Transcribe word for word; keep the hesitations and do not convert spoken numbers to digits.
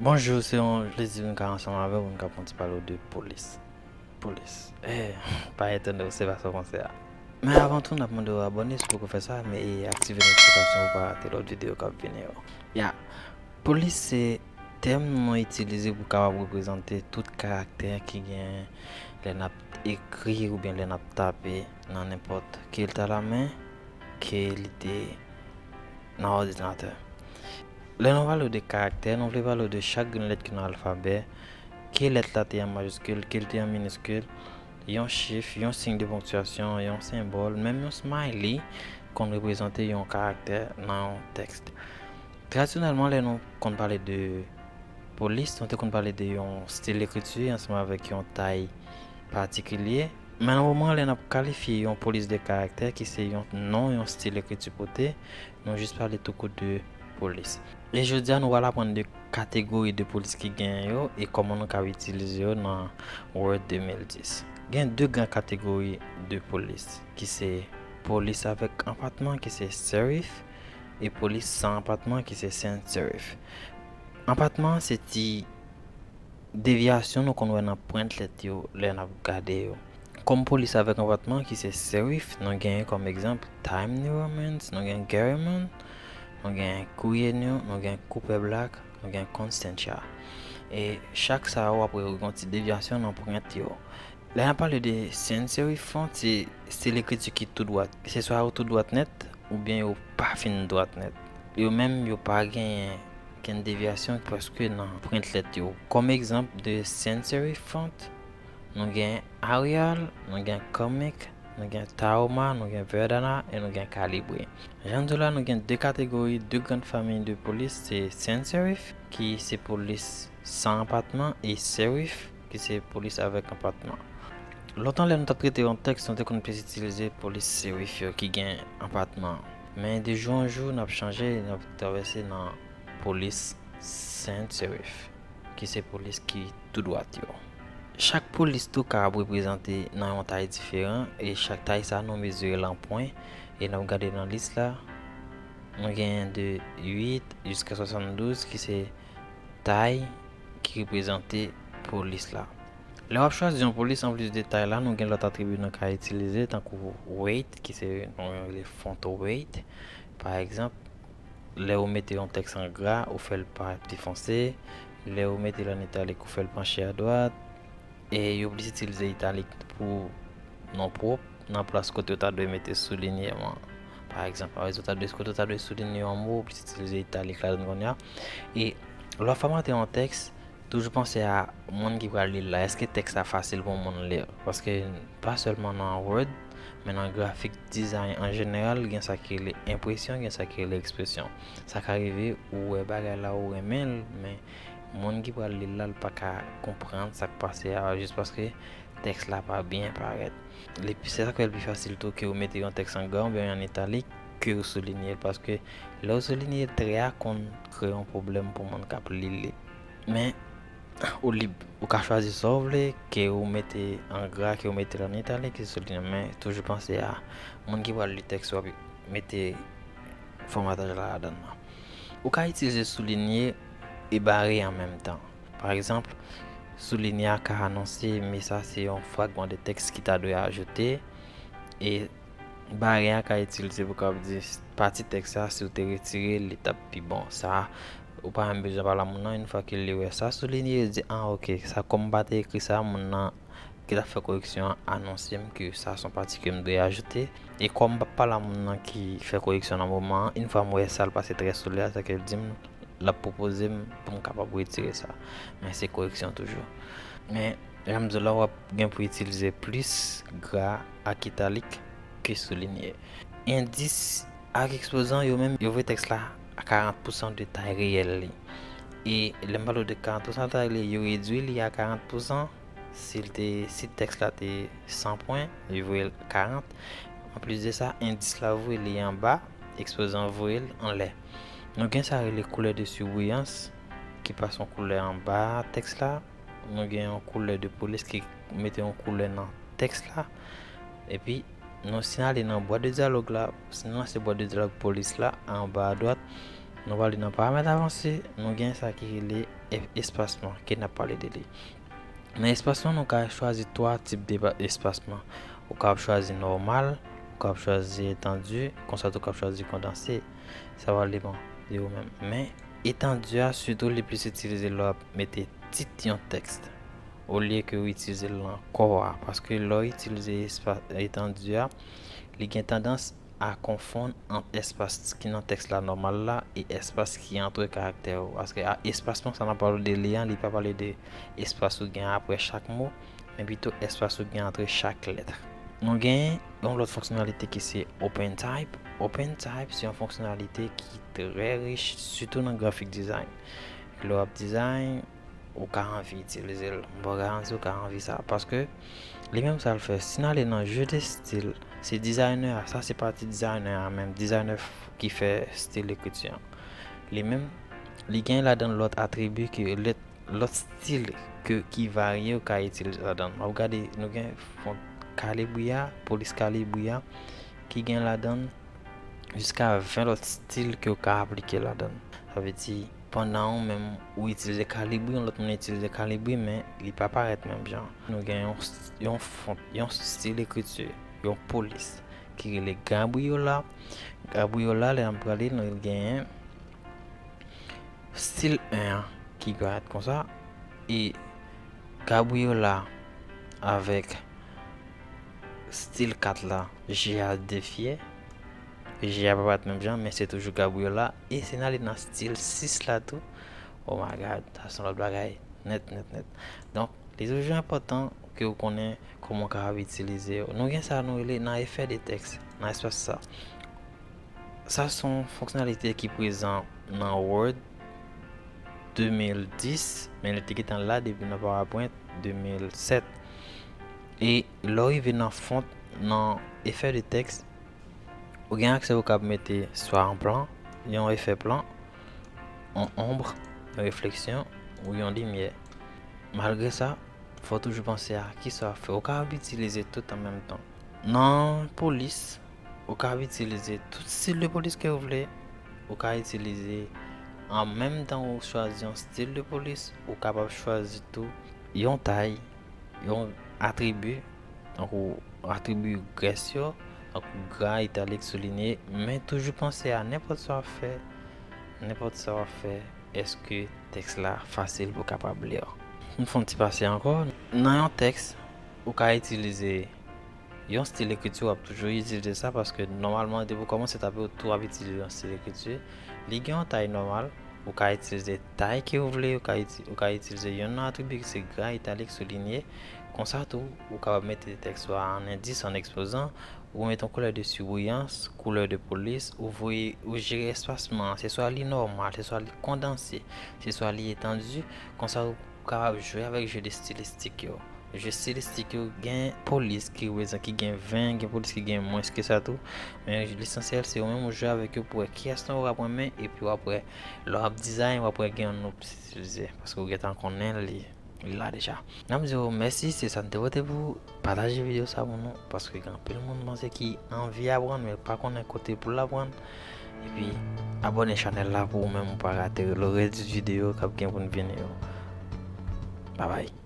Bonjou, se yon plezi pou n ka ansanm avè w, pou n ka pran ti pale w de polis. Polis. Eh, pa etone w, se pa sa w panse a. Men avan tou, n ap mande w abòne si w poko fè sa, men e aktive notifikasyon pou w pa rate lòt videyo k ap vini yo. Ya, polis se tèm nou itilize pou kapab reprezante tout karaktè ki gen lè n ap ekri oubyen lè n ap tape nan nenpòt ke l ta la men ke li te nan òdinatè. Lè nou pale de karaktè, nou vle pale de chak grenn lèt ki nan alfabè, ke lèt la te an majiskil, ke l te an miniskil, yon chif, yon siy de ponktyasyon, yon senbòl, menm yon smiley konn reprezante yon karaktè nan yon tèks. Tradisyonèlman, lè nou konn pale de polis, nou te konn pale de yon stil ekriti ansanm avèk yon tay patikilye. Men nan moman lè n ap kalifye yon polis de karaktè ki se yon non yon stil ekriti pote, nou jis pale tou kout de polis. E jodi a, nou pral aprann de kategori de polis ki genyen yo e kòman nou kab itilize yo nan Word de mil dis. Gen de gran kategori de polis, ki se polis avèk anpatman, ki se serif, e polis san anpatman, ki se sans serif. Anpatman se ti devyasyon nou konn wè nan prentlèt yo lè n ap gade yo. Kòm polis avèk anpatman ki se serif, nou genyen kòm egzanp Time New Romans, nou gen German, nou gen Cuyenio, nou gen Cooper Black, nou gen Constantia. E chak sa yo, w ap wè yo gen yon ti devyasyon nan prent yo. Lè n ap pale de sans serif font, se stil ekriti ki tou dwat. Se swa yo tou dwat nèt, oubyen yo pa fin dwat nèt. Yo menm, yo pa genyen kenn devyasyon prèske nan prentlèt yo. Kòm egzanp de sans serif font, nou gen Arial, nou gen Comic, nou gen Tahoma, nou gen Verdana e nou gen Calibre. Jan m di w la, nou gen de kategori, de grann fanmi de polis, se sans serif, ki se polis san anpatman, e serif, ki se polis avèk anpatman. Lontan, lè nou t ap trete yon tèks, nou te konn plis itilize polis serif yo ki gen anpatman. Men de jou an jou, n ap chanje, n ap travèse nan polis sans serif, ki se polis ki tou dwat yo. Chak polis tou ka ap reprezante nan yon tay diferan, e chak tay sa, nou mezire l an pwen, e n ap gade nan lis la, nou genyen de uit jiska swasanndouz, ki se tay ki reprezante polis la. Lè w ap chwazi yon polis, anplis de tay la, nou gen lòt atribi nou ka itilize, tankou weight, ki se nou rele font weight. Pa egzanp, lè ou mete yon tèks an gra, ou fè l parèt pi fonse. Lè ou mete l an italik, ou fè l panche adwat. E yo plis itilize italik pou non pwòp, nan plas kote yo ta dwe mete soulinye an. Pa egzanp, pa egzanp, ta dwe, kote yo ta dwe soulinye yon mo, yo plis itilize italik ladan kounye a. E lè w ap fòmate yon tèks, toujou panse a moun ki pral li l la. Èske tèks la fasil pou moun li l? Paske pa sèlman nan Word, men nan grafik design an jeneral, gen sa ki rele enpresyon, gen sa ki rele ekspresyon. Sa ka rive ou wè bagay la, ou renmen l, men moun ki pral li l la, l pa ka konprann sa k pase a, jis paske tèks la pa byen parèt. Li, se sa k fè l pi fasil tou ke ou mete yon tèks an gra oubyen an italik ke ou soulinye l, paske lè ou soulinye l, trè a konn kreye yon pwoblèm pou moun k ap li li. Men, ou lib, ou ka chwazi sa w vle, ke ou mete an gra, ke ou mete l an italik, ke soulinye, men toujou panse a moun ki pral li tèks ou ap mete fòmataj la ladan nan. Ou ka itilize soulinye e bare an menm tan. Pa egzanp, soulinye a ka anonse mesaj, se yon fragman de tèks ki ta dwe ajoute, e bare a ka itilize pou kab di pati tèks la, si w te retire l, li t ap pi bon. Sa, ou pa menm bezwen pale a moun nan, yon fwa ke li wè sa soulinye, li di, ah, ok, sa kòm m pa te ekri sa, moun nan ki t ap fè koreksyon an anonse m ke sa se yon pati ke m dwe ajoute. E kòm m p ap pale a moun nan ki fè koreksyon nan moman an, yon fwa m wè sa, l pase trè sou li a, sa ke l di m, l ap pwopoze m pou m kapab retire sa. Men se koreksyon toujou. Men, jan m di w la, w ap gen pou itilize plis gra ak italik ke soulinye. Endis ak ekspozan yo menm, yo voye tèks la a karant pousan de tay reyèl li. E lè m pale w de karant pousan de tay li, yo redui li a karant pousan. Si l te, si tèks la te san pwen, li voye l karant. Anplis de sa, endis la voye li anba, ekspozan voye l anlè. Nou gen sa rele koulè de sibriyans, ki pase yon koulè anba tèks la. Nou gen yon koulè de polis ki mete yon koulè nan tèks la. Epi, nou, si n ale nan bwat de dyalòg la, si n lanse bwat de dyalòg polis la, anba adwat, Nou prale nan paramèt avanse, nou gen sa ki rele e- espasman, ke n ap pale de li. Nan espasman, nou ka chwazi twa tip de pa- espasman. Ou ka chwazi nòmal, ou ka chwazi etandi, konsa tou ou ka chwazi kondanse. Sa va depann de ou menm. Men, etandi a, sitou, li plis itilize lè w ap mete tit yon tèks, olye ke w itilize l nan kò a. Paske lè w itilize espa- etandi a, li gen tandans a konfonn ant espas ki nan tèks la nòmal la e espas ki antre karaktè yo. Paske a, espasman sa n ap pale de li an, li pa pale de espas ou gen apre chak mo, men pito espas ou gen antre chak lèt. Nou gen yon lòt fonksyonalite ki se OpenType. OpenType se yon fonksyonalite ki trè rich, sitou nan grafik design. Lè w ap design, ou ka anvi itilize l. Mwen ba w garanti ou ka anvi sa. Paske li menm sa l fè, si n ale nan jeu de style, se designer a, sa se pati designer a menm, designer f- ki fè stil ekriti an. Li menm, li gen ladan l lòt atribi ke lèt- lòt stil ke ki varye ou ka itilize ladan l. W ap gade, nou gen font Calibri a, polis Calibri a, ki gen ladan l jiska ven lòt stil ke w ka aplike ladan l. Sa vle di, pandan ou menm ou itilize Calibri, yon lòt moun itilize Calibri, men li pa parèt menm jan. Nou gen yon, yon font, yon stil ekriti, yon polis ki rele Gabriola. Gabriola, lè n ap gade, nou genyen stil en an ki parèt konsa, e Gabriola avèk stil kat la, G A defyè. G A pa parèt menm jan, men se toujou Gabriola. E si n ale nan stil sis la tou, oh my God, sa se yon lòt bagay, nèt, nèt, nèt. Donk, li toujou enpòtan ke w konnen kòman w kapab itilize yo. Nou gen sa nou rele nan efè de tèks, nan espas sa. Sa se yon fonksyonalite ki prezan nan Word de mil dis, men li te gentan la depi nan PowerPoint de mil sèt. E lè w rive nan font, nan efè de tèks, ou gen aksè pou w kab mete swa yon plan, yon efè plan, yon onb, yon refleksyon, ou yon limyè. Malgre sa, fò w toujou panse a kisa w ap fè. Ou kapab itilize tout an menm tan. Nan polis, ou kapab itilize tout stil de polis ke w vle. Ou ka itilize, an menm tan ou chwazi yon stil de polis, ou kapab chwazi tou yon tay, yon atribi, tankou atribi grès yo, tankou gra, italik, soulinye, men toujou panse a nenpòt sa w ap fè, nenpòt sa w ap fè, èske tèks la fasil pou w kapab li? M fè yon ti pase ankò. Nan yon tèks, ou ka itilize yon stil ekriti, w ap toujou itilize sa, paske nòmalman, depi w kòmanse tape, ou tou ap itilize yon stil ekriti. Li gen yon tay nòmal, ou ka itilize tay ke w vle, ou ka iti- ou ka itilize youn nan atribi ki se gra, italik, soulinye. Konsa tou, ou kapab mete tèks ou a an endis, an ekspozan, ou mete yon koulè de sibriyans, koulè de polis, ou voye, ou jere espasman an, se swa li nòmal, se swa li kondanse, se swa li etandi, konsa ou kapab jwe avèk je de stilistik yo. Je stilistik yo gen polis ki reprezan- ki gen ven, gen polis ki gen mwens ke sa tou. Men lesansyèl se ou menm ou jwe avèk yo pou wè kiyès nan yo w ap renmen, epi w ap wè, lè w ap dizayn, w ap wè gen yon nou plis itilize, paske ou gentan konnen li, li la deja. N ap di w mèsi, se sa n te pote pou pataje videyo sa pou nou, paske gen anpil moun panse ki anvi aprann, men pa konnen kote pou l aprann. Epi, abòne chanèl la pou ou menm ou pa rate le rès di videyo k ap gen pou n vini yo. Babay.